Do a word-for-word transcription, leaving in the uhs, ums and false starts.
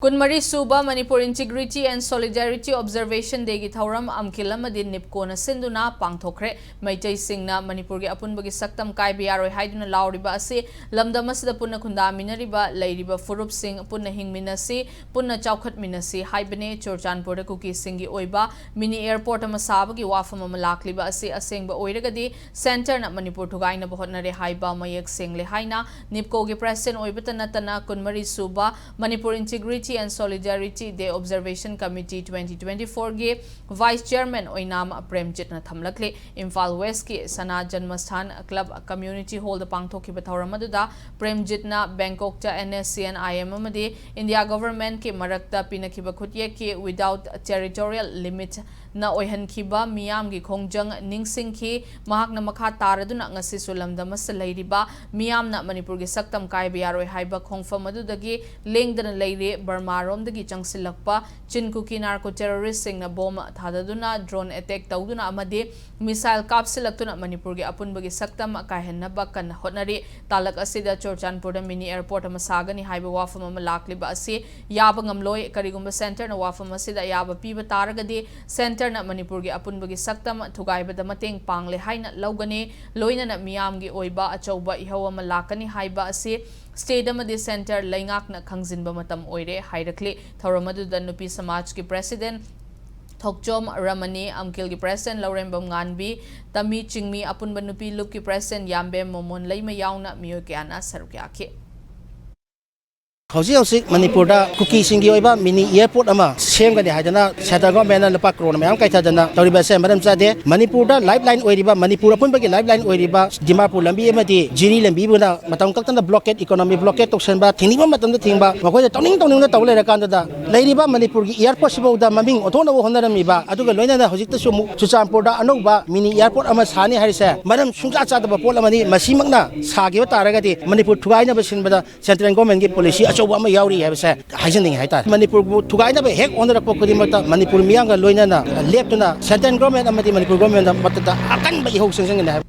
ꯀꯨꯟꯃꯔꯤ ꯁꯨꯕ Manipur Integrity and Solidarity Observation Dayꯒꯤ ꯊꯧꯔꯝ ꯑꯝꯀꯤꯜ ꯑꯃꯗꯤ ꯅꯤꯞꯀꯣꯅ ꯁꯤꯟꯗꯨꯅ ꯄꯥꯡꯊꯣꯛꯈ꯭ꯔꯦ꯫ ꯃꯩꯇꯩꯁꯤꯡꯅ ꯃꯅꯤꯄꯨꯔꯒꯤ ꯑꯄꯨꯟꯕꯒꯤ ꯁꯛꯇꯝ ꯀꯥꯏꯕ ꯌꯥꯔꯣꯏ ꯍꯥꯏꯗꯨꯅ ꯂꯥꯎꯔꯤꯕ ꯑꯁꯤ ꯂꯝꯗꯝ ꯑꯁꯤꯗ ꯄꯨꯟꯅ ꯈꯨꯟꯗꯥꯃꯤꯟꯅꯔꯤꯕ, ꯂꯩꯔꯤꯕ ꯐꯨꯔꯨꯞꯁꯤꯡ ꯄꯨꯟꯅ ꯍꯤꯡꯃꯤꯟꯅꯁꯤ, ꯄꯨꯟꯅ ꯆꯥꯎꯈꯠꯃꯤꯟꯅꯁꯤ ꯍꯥꯏꯕꯅꯤ꯫ ꯆꯨꯔꯆꯥꯟꯄꯨꯔꯗ ꯀꯨꯀꯤꯁꯤꯡꯒꯤ ꯑꯣꯏꯕ mini airport ꯑꯃ ꯁꯥꯕꯒꯤ ꯋꯥꯐꯝ ꯑꯃ ꯂꯥꯛꯂꯤꯕ ꯑꯁꯤ ꯑꯁꯦꯡꯕ ꯑꯣꯏꯔꯒꯗꯤ centreꯅ ꯃꯅꯤꯄꯨꯔ ꯊꯨꯒꯥꯏꯅꯕ ꯍꯣꯠꯅꯔꯦ ꯍꯥꯏꯕ ꯃꯌꯦꯛ ꯁꯦꯡꯂꯦ ꯍꯥꯏꯅ ꯅꯤꯞꯀꯣꯒꯤ president ꯑꯣꯏꯕꯇ ꯅꯠꯇꯅ ꯀꯨꯟꯃꯔꯤ ꯁꯨꯕ Manipur Integrity and Solidarity Day Observation Committee twenty twenty-fourꯒꯤ vice chairman ꯑꯣꯏꯅꯥꯝ ꯄ꯭ꯔꯦꯝꯖꯤꯠꯅ ꯊꯝꯂꯛꯂꯤ꯫ ꯏꯝꯐꯥꯜ Westꯀꯤ ꯁꯅꯥ ꯖꯟꯃꯁꯊꯥꯟ club community hallꯗ ꯄꯥꯡꯊꯣꯛꯈꯤꯕ ꯊꯧꯔꯝ ꯑꯗꯨꯗ ꯄ꯭ꯔꯦꯝꯖꯤꯠꯅ ꯕꯦꯡꯀꯣꯛꯇ NSCN-IM ꯑꯃꯗꯤ India governmentꯀꯤ ꯃꯔꯛꯇ ꯄꯤꯅꯈꯤꯕ ꯈꯨꯠꯌꯦꯛꯀꯤ without territorial limitꯅ ꯑꯣꯏꯍꯟꯈꯤꯕ ꯃꯤꯌꯥꯝꯒꯤ ꯈꯣꯡꯖꯪ ꯅꯤꯡꯁꯤꯡꯈꯤ꯫ ꯃꯍꯥꯛꯅ ꯃꯈꯥ ꯇꯥꯔꯗꯨꯅ ꯉꯁꯤꯁꯨ ꯂꯝꯗꯝ ꯑꯁꯤꯗ ꯂꯩꯔꯤꯕ ꯃꯤꯌꯥꯝꯅ ꯃꯅꯤꯄꯨꯔꯒꯤ ꯁꯛꯇꯝ ꯀꯥꯏꯕ ꯌꯥꯔꯣꯏ ꯍꯥꯏꯕ ꯈꯣꯡꯐꯝ ꯑꯗꯨꯗꯒꯤ ꯂꯦꯡꯗꯅ ꯂꯩꯔꯦ꯫ ꯕꯔꯃꯥꯔꯣꯝꯗꯒꯤ ꯆꯪꯁꯤꯜꯂꯛꯄ ꯆꯤꯟ ꯀꯨꯀꯤ narco terroristꯁꯤꯡꯅ bomb ꯊꯥꯗꯗꯨꯅ, drone attack ꯇꯧꯗꯨꯅ ꯑꯃꯗꯤ missile ꯀꯥꯞꯁꯤꯜꯂꯛꯇꯨꯅ ꯃꯅꯤꯄꯨꯔꯒꯤ ꯑꯄꯨꯟꯕꯒꯤ ꯁꯛꯇꯝ ꯀꯥꯏꯍꯟꯅꯕ ꯀꯟꯅ ꯍꯣꯠꯅꯔꯤ꯫ ꯇꯥꯂꯛ ꯑꯁꯤꯗ ꯆꯨꯔꯆꯥꯟꯄꯨꯔꯗ mini airport ꯑꯃ ꯁꯥꯒꯅꯤ ꯍꯥꯏꯕ ꯋꯥꯐꯝ ꯑꯃ ꯂꯥꯛꯂꯤꯕ ꯑꯁꯤ ꯌꯥꯕ ꯉꯝꯂꯣꯏ꯫ ꯀꯔꯤꯒꯨꯝꯕ centreꯅ ꯋꯥꯐꯝ ꯑꯁꯤꯗ ꯑꯌꯥꯕ ꯄꯤꯕ ꯇꯥꯔꯒꯗꯤ centreꯅ ꯃꯅꯤꯄꯨꯔꯒꯤ ꯑꯄꯨꯟꯕꯒꯤ ꯁꯛꯇꯝ ꯊꯨꯒꯥꯏꯕꯗ ꯃꯇꯦꯡ ꯄꯥꯡꯂꯦ ꯍꯥꯏꯅ ꯂꯧꯒꯅꯤ꯫ ꯂꯣꯏꯅꯅ ꯃꯤꯌꯥꯝꯒꯤ ꯑꯣꯏꯕ ꯑꯆꯧꯕ ꯏꯍꯧ ꯑꯃ ꯂꯥꯛꯀꯅꯤ ꯍꯥꯏꯕ ꯑꯁꯤ state ꯑꯃꯗꯤ centre ꯂꯩꯉꯥꯛꯅ ꯈꯪꯖꯤꯟꯕ ꯃꯇꯝ ꯑꯣꯏꯔꯦ ꯍꯥꯏꯔꯛꯂꯤ꯫ ꯊꯧꯔꯝ ꯑꯗꯨꯗ ꯅꯨꯄꯤ ꯁꯃꯥꯖꯀꯤ president ꯊꯣꯛꯆꯣꯝ ꯔꯃꯅꯤ, ꯑꯝꯀꯤꯜꯒꯤ president ꯂꯧꯔꯦꯝꯕꯝ ꯉꯥꯟꯕꯤ, ꯇꯃꯤ ꯆꯤꯡꯃꯤ ꯑꯄꯨꯟꯕ ꯅꯨꯄꯤ ꯂꯨꯞꯀꯤ president ꯌꯥꯝꯕꯦꯝ ꯃꯣꯃꯣꯟ ꯂꯩꯃ ꯌꯥꯎꯅ ꯃꯤꯑꯣꯏ ꯀꯌꯥꯅ ꯁꯔꯨꯛ ꯌꯥꯈꯤ꯫ ꯍꯧꯖꯤꯛ ꯍꯧꯖꯤꯛ ꯃꯅꯤꯄꯨꯔꯗ ꯀꯨꯀꯤꯁꯤꯡꯒꯤ ꯑꯣꯏꯕ mini airport ꯑꯃ ꯁꯦꯝꯒꯅꯤ ꯍꯥꯏꯗꯅ centre governmentꯅ ꯂꯨꯄꯥ ꯀ꯭ꯔꯣꯔ ꯃꯌꯥꯝ ꯀꯥꯏꯊꯗꯅ ꯇꯧꯔꯤꯕ ꯑꯁꯦ ꯃꯔꯝ ꯆꯥꯗꯦ꯫ ꯃꯅꯤꯄꯨꯔꯗ lifeline ꯑꯣꯏꯔꯤꯕ, ꯃꯅꯤꯄꯨꯔ ꯑꯄꯨꯟꯕꯒꯤ lifeline ꯑꯣꯏꯔꯤꯕ ꯗꯤꯃꯥꯄꯨꯔ ꯂꯝꯕꯤ ꯑꯃꯗꯤ ꯖꯤꯔꯤ ꯂꯝꯕꯤꯕꯨꯅ ꯃꯇꯝ ꯀꯛꯇꯅ blockade, economic blockade ꯇꯧꯁꯟꯕ, ꯊꯤꯡꯅꯤꯡꯕ ꯃꯇꯝꯗ ꯊꯤꯡꯕ, ꯃꯈꯣꯏꯗ ꯇꯧꯅꯤꯡ ꯇꯧꯅꯤꯡꯅ ꯇꯧ ꯂꯩꯔꯀꯥꯟꯗꯨꯗ ꯂꯩꯔꯤꯕ ꯃꯅꯤꯄꯨꯔꯒꯤ airportꯁꯤꯐꯥꯎꯗ ꯃꯃꯤꯡ ꯑꯣꯟꯊꯣꯛꯅꯕ ꯍꯣꯠꯅꯔꯝꯃꯤꯕ, ꯑꯗꯨꯒ ꯂꯣꯏꯅꯅ ꯍꯧꯖꯤꯛꯇꯁꯨ ꯑꯃꯨꯛ ꯆꯨꯔꯆꯥꯟꯄꯨꯔꯗ ꯑꯅꯧꯕ mini airport ꯑꯃ ꯁꯥꯅꯤ ꯍꯥꯏꯔꯤꯁꯦ ꯃꯔꯝ ꯁꯨꯡꯆꯥ ꯆꯥꯗꯕ ꯄꯣꯠ ꯑꯃꯅꯤ꯫ ꯃꯁꯤꯃꯛꯅ ꯁꯥꯈꯤꯕ ꯇꯥꯔꯒꯗꯤ ꯃꯅꯤꯄꯨꯔ ꯊꯨꯒꯥꯏꯅꯕ ꯁꯤꯟꯕꯗ central governmentꯀꯤ policy ꯑꯆꯧꯕ ꯑꯃ ꯌꯥꯎꯔꯤ ꯍꯥꯏꯕꯁꯦ ꯍꯥꯏꯖꯅꯤꯡꯉꯤ ꯍꯥꯏꯇꯥꯔꯦ꯫ ꯃꯅꯤꯄꯨꯔꯕꯨ ꯊꯨꯒꯥꯏꯅꯕ ꯍꯦꯛ ꯍꯣꯠꯅꯔꯛꯄ ꯈꯨꯗꯤꯡꯃꯛꯇ ꯃꯅꯤꯄꯨꯔ ꯃꯤꯌꯥꯝꯒ ꯂꯣꯏꯅꯅ ꯂꯦꯞꯇꯨꯅ central government ꯑꯃꯗꯤ ꯃꯅꯤꯄꯨꯔ governmentꯇ ꯃꯇꯝꯗ ꯑꯀꯟꯕ ꯏꯍꯧ ꯆꯪꯁꯤꯟꯒꯅꯤ ꯍꯥꯏꯕ꯫